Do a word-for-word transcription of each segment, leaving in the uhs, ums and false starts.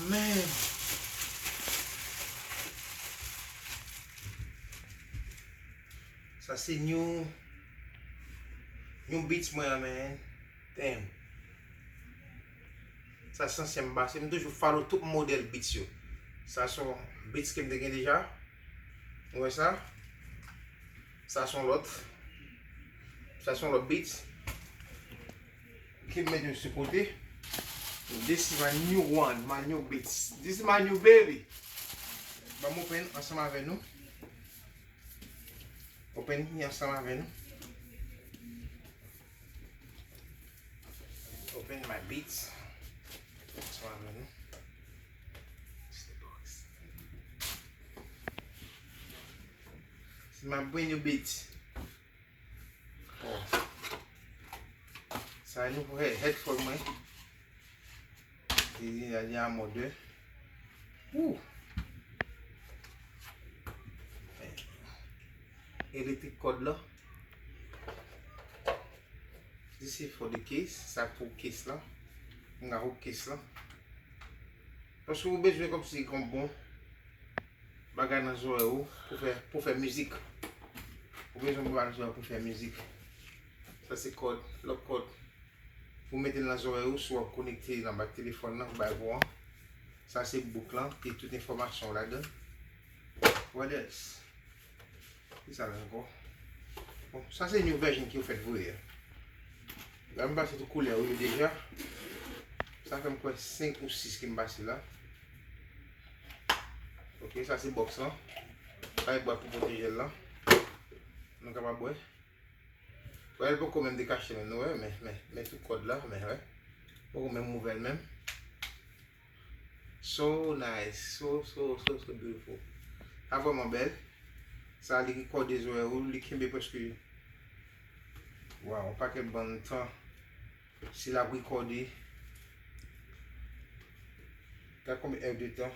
Man. Sa se new, new beats mwen an, man. Damn. Sa se ansyen m pase. M toujou follow tout modèl beats yo. Sa se yon beats ke m te gen deja. Ou wè sa? Sa se yon lòt. Sa se yon lòt beats. Ki m mete yo sou kote. This is my new one, my new beats. This is my new baby. Ban m open ansanm avè nou. Open li ansanm avè nou. Open my beats. Ansanm avè nou. It's the box. It's my brand new beats. Oh. Sa nou pou head, headphone mwen. Li, li, li a mode. Woo. Elektrik kòd la. This is for the case. Sa pou case la. M ka pou case la. Paske ou bezwen kòmsi gen bon bagay nan zòrèy ou pou fè, pou fè mizik. Ou bezwen bon bagay nan zòrèy pou fè mizik. Sa se kòd, lòt kòd. Pou mete l nan zòrèy ou, si w ap konekte l anba telefòn nan, pou bay von an. Sa se book lan, ki tout enfòmasyon w ladan. What else? Ki sa la ankò? Bon, sa se new version ki yo fèk voye a. La m pase tout koulè yo deja. Sa fè m kwè senk ou sis ke m pase la. Ok, sa se box lan. Sa e bwat pou pwoteje l lan. Nou kapab wè. Wè, l poko menm dekache menm, nou wè, men, men, men tout kòd la, men, wè. Poko menm ouvè l menm. So nice, so, so, so, so beautiful. Sa vrèman bèl. Sa li rekòde zòrèy ou, li kenbe prèske, waw, yon pakèt bann tan. Si l ap rekòde, gad konbyen èdtan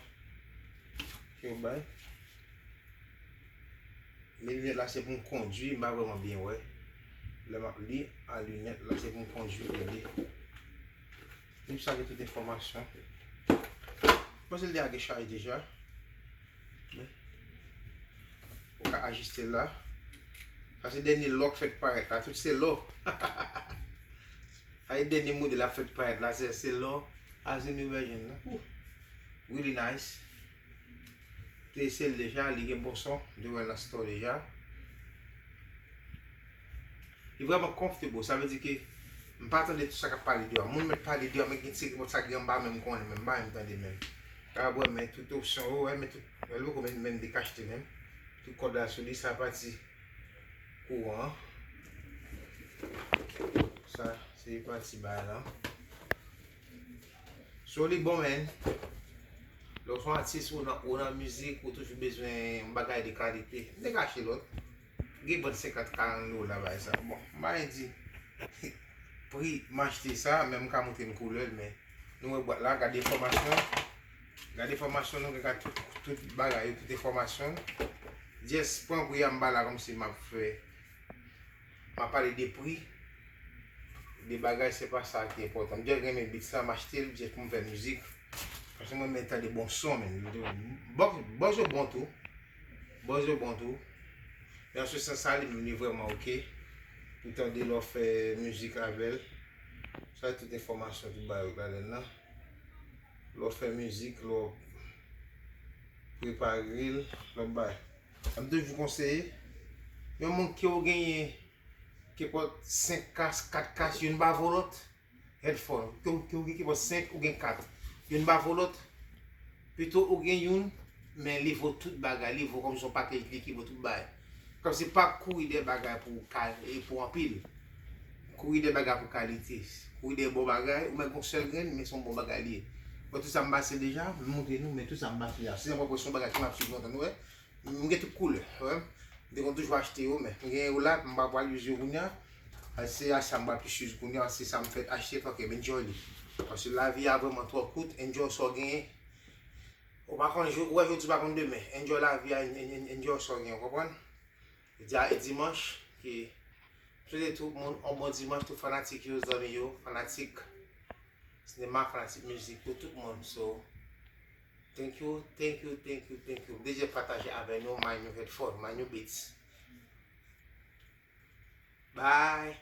ke yo bay. Men linèt la se pou m kondwi, m pa vrèman byen wè. Lè m ap li a linèt la se pou m kondwi li. Li sa gen tout enfòmasyon. M panse l deja gen chaj deja. Men, ou ka ajiste l la. Sa se dènye lò k fèk parèt la. Tout se lò. Sa se dènye modèl ap fèk parèt la. Se, se lò. As the new version la. Woo. Really nice. Te eseye l deja, li gen bon son. M te wè l nan store deja. Li vrèman comfortable. Sa vle di ke m pa tande tout sa k ap pale deyò a. Moun mèt pale deyò a, men gen ti kibòd sa ki anba menm m konnen menm, m pa menm tande menm. Ka wè, men tout opsyon yo, wè, men tout, wè, l poko menm, menm dekachte menm. Tout kòd la sou li, sa pati kouran an. Sa, se pati bagay la. So li bon, man. Lè w se yon atis ou nan, ou nan mizik, ou toujou bezwen yon bagay de kalite. M te ka achte lòt. Gen bann senkant, karant dola bay sa. Bon, m pa gen di pri m achte sa, men m ka montre n koulè l, men nou wè bwat la, gade enfòmasyon. Gade enfòmasyon, nou gen tout, tout bagay yo, tout enfòmasyon. Just pran pri a, m pa la kòmsi m ap fè, m ap pale de pri. De bagay, se pa sa ki enpòtan. M just renmen beats la, m achte l just pou m fè mizik. Paske mwen renmen tande bon son, men. Bòs, bòs yo bon tou. Bòs yo bon tou. Men an se sans sa, li menm, li vrèman oke. Pou tande lè w fè mizik avè l. Sa se tout enfòmasyon ki ba yo ladan l lan. Lè w fè mizik, lè w prepare l, lè w bay. M toujou konseye, yon moun ke w genyen, kenpòt senk kas, kat kas, youn pa vo lòt. Headphone, ke w, ke w gen kenpòt senk, ou gen kat. Youn pa vo lòt. Pito ou gen youn, men li vo tout bagay, li vo kòmsi yon pakèj li ki vo tout bagay. Kòmsi pa kouri dèyè bagay pou kal-, e pou anpil. Kouri dèyè bagay pou kalite. Kouri dèyè bon bagay, ou mèt gon sèl grenn, men se yon bon bagay li ye. Bon, tout sa m pase deja, m montre nou, men tout sa m pase deja. Si sa pran pou se yon bagay ki m ap swiv lontan, nou wè. M gen tout koulè, wè. M te konn toujou achte yo, men m gen yo la, m pa pral use yo kounye a. A, se a sa m pral plis use kounye a, se sa m fèk achte, fòk m enjoy li. Paske lavi a vrèman twò kout, enjoy sa w genyen. Ou pa konn jou, ou wè jodi, ou pa konn demen. Enjoy lavi a, en-, en-, en-, enjoy sa w genyen, w konprann? Jodi a e dimanch, ke m swete tout moun yon bon dimanch, tout fanatik yo, zanmi yo, fanatik sinema, fanatik mizik yo, tout moun. So, Thank you, thank you, thank you, thank you. M te jis pataje avè nou, mind your headphone, mind your beats. Bye.